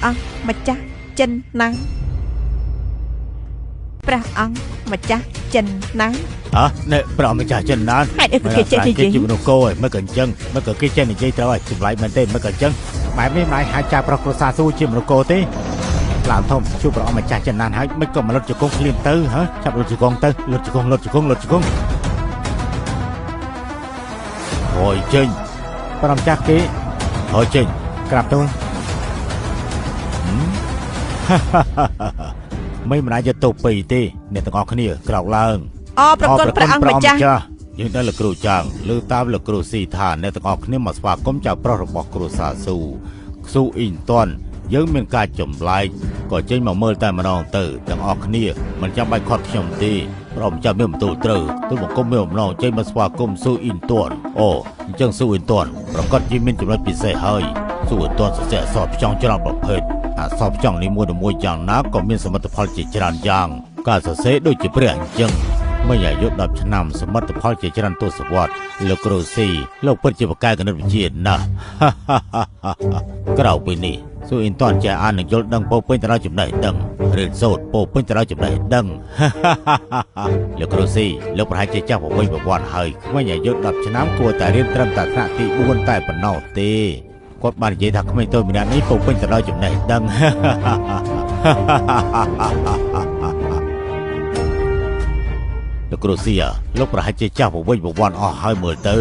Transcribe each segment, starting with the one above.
អង្គម្ចាស់ចិនណានព្រះអង្គម្ចាស់ចិនណានអើនេះព្រះអង្គម្ចាស់ចិនណានហេតុអីក៏គេចេះនិយាយជាមនុស្សគោហើយមិនក៏អញ្ចឹងមិនក៏គេចេះនិយាយត្រូវហើយចម្លែកមែនទេមិនក៏អញ្ចឹងបែបនេះមិនអាចហៅចៅប្រុសគ្រួសារស៊ូជាមនុស្សគោទេឡើងធំជួបព្រះអង្គម្ចាស់ចិនណានហើយមិនក៏មកលុតជង្គង់ភ្លាមទៅហ៎ចាប់លុតជង្គង់ទៅលុតជង្គង់លុតជង្គង់លុតជង្គង់ហើយចេញព្រះម្ចាស់គេហើយចេញក្រាបទូលមិនមិនអាចយកទៅពីទេអ្នកទាំងអស់គ្នាក្រោកឡើងអរប្រគុណព្រះអង្គម្ចាស់យើងដល់លោកគ្រូចាងលើតាមលោកគ្រូស៊ីថាអ្នកទាំងអស់គ្នាមកស្វាគមន៍ចៅប្រុសរបស់គ្រូសាស៊ូស៊ូអ៊ីងតនយើងមានការចម្លែកក៏ចេញមកមើលតែម្ដងទៅទាំងអស់គ្នាមិនចាំបាច់ខាត់ខ្ញុំទេព្រះម្ចាស់មានបន្ទូលត្រូវទូលបង្គំមានបំណងចេញមកស្វាគមន៍ស៊ូអ៊ីនតនអូអញ្ចឹងស៊ូអ៊ីនតនប្រកាសជាមានចំណុចពិសេសហើយស៊ូអ៊ីនតនសរសេរអក្សរផ្ចង់ច្រើនប្រភេទអក្សរផ្ចង់នីមួយៗយ៉ាងណាក៏មានសមិទ្ធផលជាច្រើនយ៉ាងការសរសេរដូចជាព្រះអញ្ចឹងមិនអាយុ10ឆ្នាំសមិទ្ធផលជាច្រើនទសវត្សរ៍លោកគ្រូស៊ីលោកពិតជាបកាយកណិតវិទ្យាណាស់ក្រៅពីនេះស៊ូអ៊ីនតនចេះអាននិងយល់ដឹងពោពេញទៅដោយចំណេះដឹងរៀនសូត្រពោពេញទៅដោយចំណេះដឹងលោកគ្រូស៊ីលោកប្រហែលជាចាស់ប្រវ័យប្រវត្តិហើយក្មេងអាយុ10ឆ្នាំគួរតែរៀនត្រឹមតែថ្នាក់ទី4តែប៉ុណ្ណោះទេគាត់បាននិយាយថាក្មេងតូចម្នាក់នេះពោពេញទៅដោយចំណេះដឹងលោកគ្រូស៊ីលោកប្រហែលជាចាស់ប្រវ័យប្រវត្តិអស់ហើយមើលទៅ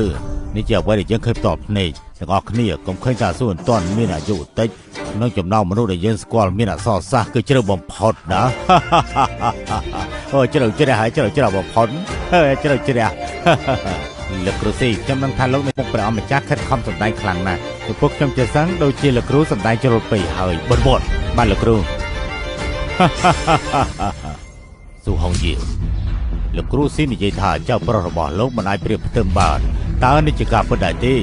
នេះជាអ្វីដែលយើងឃើញផ្ទាល់ភ្នែកទាំងអស់គ្នាកុំឃើញថាស៊ូអន្ទាន់មានអាយុតិចក្នុងចំណោមមនុស្សដែលយើងស្គាល់មានអក្សរសាស្ត្រគឺជ្រៅបំផុតណាអូជ្រៅជ្រះហើយជ្រៅជ្រះបំផុតហើយជ្រៅជ្រះលោកគ្រូស៊ីខ្ញុំនឹងថាលោកនៅមុខព្រះអង្គម្ចាស់ខិតខំសម្ដែងខ្លាំងណាស់ពីព្រោះខ្ញុំជាសិង្ហដូចជាលោកគ្រូសម្ដែងជ្រុលពេកហើយបិទមាត់បាទលោកគ្រូស៊ូហុងយៀលោកគ្រូស៊ីនិយាយថាចៅប្រុសរបស់លោកមិនអាចប្រៀបផ្ទឹមបានតើនេះជាការពិតដែរទេ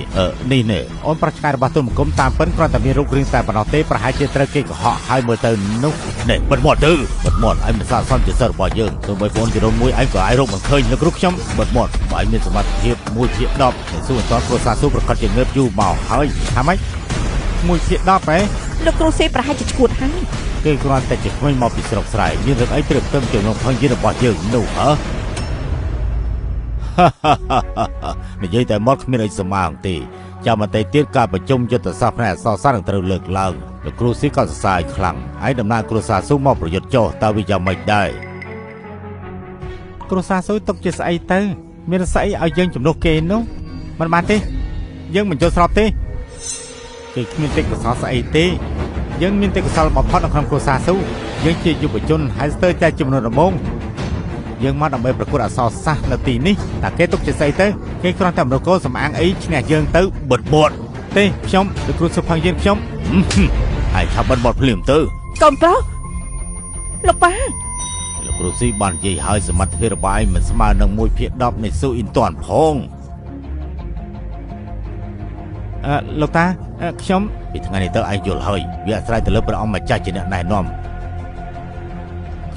នេះនេះអូនប្រុសឆ្កែរបស់ទូលបង្គំតាមពិនគ្រាន់តែមានរូបរាងតែប៉ុណ្ណោះទេប្រហែលជាត្រូវគេកុហកហើយមើលទៅនោះនេះបិទមាត់ទៅបិទមាត់ឯងមិនស័ក្តិសមជាសិស្សរបស់យើងសូម្បីបងជីរុំមួយឯងក៏ឯងរកមិនឃើញលោកគ្រូខ្ញុំបិទមាត់បើឯងមានសមត្ថភាព1/10នៃស៊ូអន្តរគ្រួសារស៊ូប្រកាសជាងើបយូរមកហើយថាម៉េច1/10ហ៎លោកគ្រូស៊ីប្រហែលជាឈួតហើយគេគ្រាន់តែជាក្មេងមកពីស្រុកស្រែមានរឿងអីប្រៀបផ្ទឹមជាមួយផងយីរបស់យើងនោះហ៎និយាយតែមកគ្មានអីស្មាងទេចាំបន្តិចទៀតការប្រជុំយុទ្ធសាស្ត្រផ្នែកអក្សរសាស្ត្រនឹងត្រូវលើកឡើងលោកគ្រូស៊ីក៏សរសើរខ្លាំងហើយតំណាងគ្រួសារស៊ូមកប្រយុទ្ធចុះតើវាយ៉ាងម៉េចដែរគ្រួសារស៊ូទុកជាស្អីទៅមានស្អីឲ្យយើងជំនួសគេនោះមិនបានទេយើងមិនយល់ស្របទេគេគ្មានទេកុសលស្អីទេយើងមានទេកុសលបំផុតនៅក្នុងគ្រួសារស៊ូយើងជាយុវជនហើយស្ទើរតែចំនួនដំបូងយើងមកដើម្បីប្រកួតអក្សរសាស្ត្រនៅទីនេះតែគេទុកជាស្អីទៅគេគ្រាន់តែមនុស្សកោសំអាងអីឈ្នះយើងទៅបិទមាត់ទេខ្ញុំលោកគ្រូសុផាំងយើងខ្ញុំហើយឆាប់បិទមាត់ភ្លាមទៅកូនប្រុសលោកប៉ាលោកគ្រូស៊ីបាននិយាយហើយសមត្ថភាពរបស់ឯងមិនស្មើនឹង1/10នៃស៊ូអ៊ីនតាន់ផងលោកតាខ្ញុំពីថ្ងៃនេះទៅឯងយល់ហើយវាអាស្រ័យទៅលើព្រះអង្គម្ចាស់ជាអ្នកណែនាំ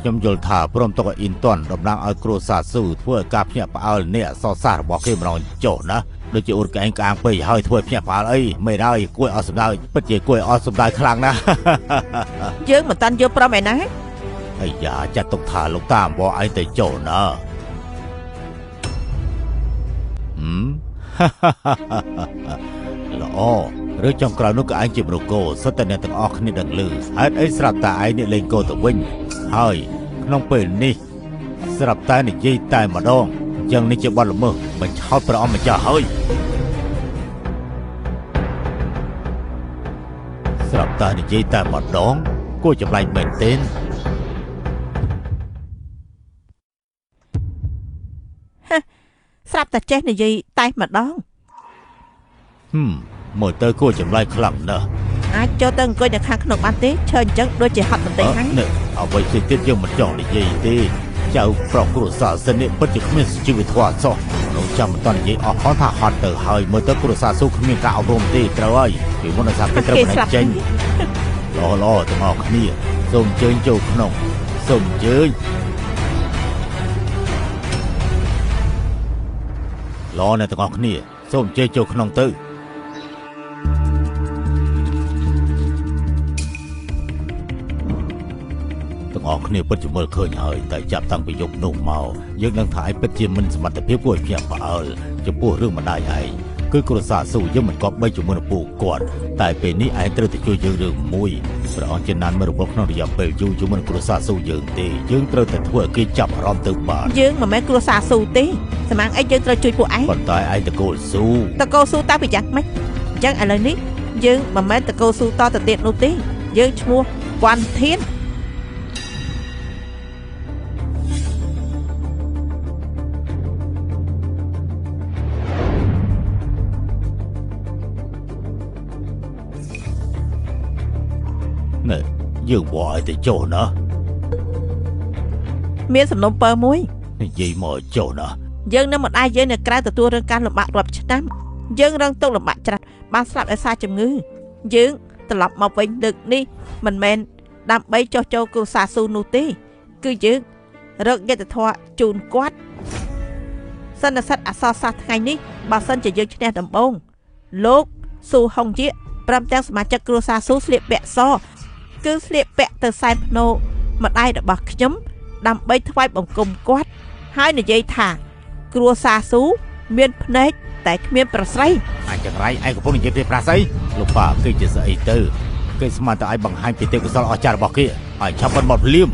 ខ្ញុំយល់ថាព្រមទុកឲ្យអ៊ីនតាន់តំណាងឲ្យគ្រួសារស៊ូធ្វើឲ្យការភ្ញាក់ផ្អើលនៃអក្សរសាស្ត្ររបស់គេម្ដងចុះណាដូចជាអ៊ូតកែងក្អាងពេកហើយធ្វើឲ្យភ្ញាក់ផ្អើលអីមិនហើយគួរឲ្យអស់សម្ដៅពិតជាគួរឲ្យអស់សម្ដៅខ្លាំងណាស់យើងមិនតាន់យល់ព្រមឯណាអាយ៉ាចាត់ទុកថាលោកតាអង្វរឯងទៅចុះណាល្អឬចុងក្រោយនោះក៏ឯងជាមនុស្សគោសុទ្ធតែអ្នកទាំងអស់គ្នាដឹងឮហេតុអីស្រាប់តែឯងនេះលេងគោទៅវិញហើយក្នុងពេលនេះស្រាប់តែនិយាយតែម្ដងអញ្ចឹងនេះជាបទល្មើសបញ្ឆោតព្រះអង្គម្ចាស់ហើយស្រាប់តែនិយាយតែម្ដងគួរចម្លែកមែនទែនស្រាប់តែចេះនិយាយតែម្ដងមើលទៅគួរចម្លែកខ្លាំងណាស់អាចចូលទៅអង្គុយនៅខាងក្នុងបានទេឈើអញ្ចឹងដូចជាហត់បន្តិចហ្នឹងនេះអ្វីផ្សេងទៀតយើងមិនចង់និយាយទេចៅប្រុសគ្រួសារសិននេះពិតជាគ្មានសុជីវធម៌សោះលោកចាំមិនតនិយាយអស់ផងថាហត់ទៅហើយមើលទៅគ្រួសារស៊ូគ្មានការអប់រំទេត្រូវហើយពីមុនដោយសារគេត្រូវបណ្ដេញចេញល្អល្អទាំងអស់គ្នាសូមអញ្ជើញចូលក្នុងសូមអញ្ជើញល្អអ្នកទាំងអស់គ្នាសូមអញ្ជើញចូលក្នុងទៅ ទាំងអស់គ្នាពិតជាមើលឃើញហើយតែចាប់តាំងពីយប់នោះមកយើងនឹងថាឯងពិតជាមិនសមត្ថភាពគួរឲ្យភ្ញាក់ផ្អើលចំពោះរឿងម្ដាយឯងគឺគ្រួសារស៊ូយើងមិនគប្បីជាមួយនឹងពួកគាត់តែពេលនេះឯងត្រូវតែជួយយើងរឿងមួយព្រះអង្គជាណានមិនរវល់ក្នុងរយៈពេលយូរជាមួយនឹងគ្រួសារស៊ូយើងទេយើងត្រូវតែធ្វើឲ្យគេចាប់អារម្មណ៍ទៅបានយើងមិនមែនគ្រួសារស៊ូទេសម្រាប់អីយើងត្រូវជួយពួកឯងប៉ុន្តែឯងតកូលស៊ូតកូលស៊ូតើពីយ៉ាងម៉េចអញ្ចឹងឥឡូវនេះយើងមិនមែនតកូលស៊ូតទៅទៀតនោះទេយើងឈ្មោះវ៉ាន់ធាននេះយើងបោះឲ្យទៅចុះណាមានសំណុំពើមួយនិយាយមកចុះណាយើងនៅម្ដាយយើងនៅក្រៅទទួលរឿងការលំបាករាប់ឆ្នាំយើងរងទុក្ខលំបាកច្រើនបានស្លាប់ដោយសារជំងឺយើងត្រឡប់មកវិញលើកនេះមិនមែនដើម្បីចុះចូលគ្រួសារស៊ូនោះទេគឺយើងរកយុត្តិធម៌ជូនគាត់សន្និសីទអក្សរសាស្ត្រថ្ងៃនេះបើសិនជាយើងឈ្នះដំបូងលោកស៊ូហុងជាព្រមទាំងសមាជិកគ្រួសារស៊ូស្លៀកពាក់សគឺស្លៀកពាក់ទៅសែនភ្នោម្ដាយរបស់ខ្ញុំដើម្បីថ្វាយបង្គំគាត់ហើយនិយាយថាគ្រួសារស៊ូមានភ្នែកតែគ្មានប្រស្រីអញចង្រៃឯងកំពុងនិយាយពីប្រស្រីលោកប៉ាគេជាស្អីទៅគេស្មានតែឲ្យបង្ហាញពីទេពកោសលអស្ចារ្យរបស់គេឲ្យឆាប់បិទមាត់ភ្លាម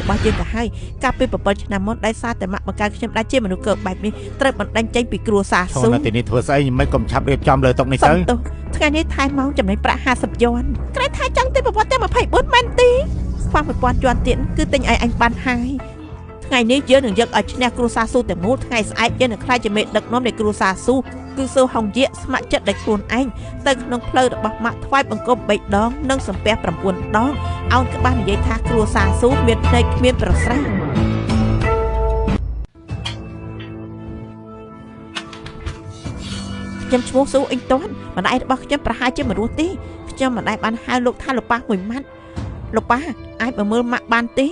របស់យើងទៅហើយកាលពី7ឆ្នាំមុនដោយសារតែម៉ាក់បង្កើតខ្ញុំដែលជាមនុស្សកើបែបនេះត្រូវបណ្ដេញចេញពីគ្រួសារស៊ូនៅទីនេះធ្វើស្អីមិនកុំឆាប់រៀបចំលើតុនេះទៅថ្ងៃនេះថែម៉ោងចំណេញប្រាក់50យួនក្រែថាចង់ទៅប្រវត្តិទាំង24មែនទេខ្វះ1000យួនទៀតគឺទិញឲ្យអញបានហើយថ្ងៃនេះយើងនឹងយកឲ្យឈ្នះគ្រួសារស៊ូទាំងមូលថ្ងៃស្អែកយើងនឹងក្លាយជាមេដឹកនាំនៃគ្រួសារស៊ូគឺស៊ូហុងយៈស្ម័គ្រចិត្តដោយខ្លួនឯងទៅក្នុងផ្លូវរបស់ម៉ាក់ថ្វាយបង្គំ3ដងនិងសំពះ9ដងអោនក្បាលនិយាយថាគ្រួសារស៊ូមានភ្នែកគ្មានប្រស្រីខ្ញុំឈ្មោះស៊ូអ៊ីងតនម្ដាយរបស់ខ្ញុំប្រហែលជាមិនរស់ទេខ្ញុំមិនដែលបានហៅលោកថាលោកប៉ាមួយម៉ាត់លោកប៉ាអាចមកមើលម៉ាក់បានទេ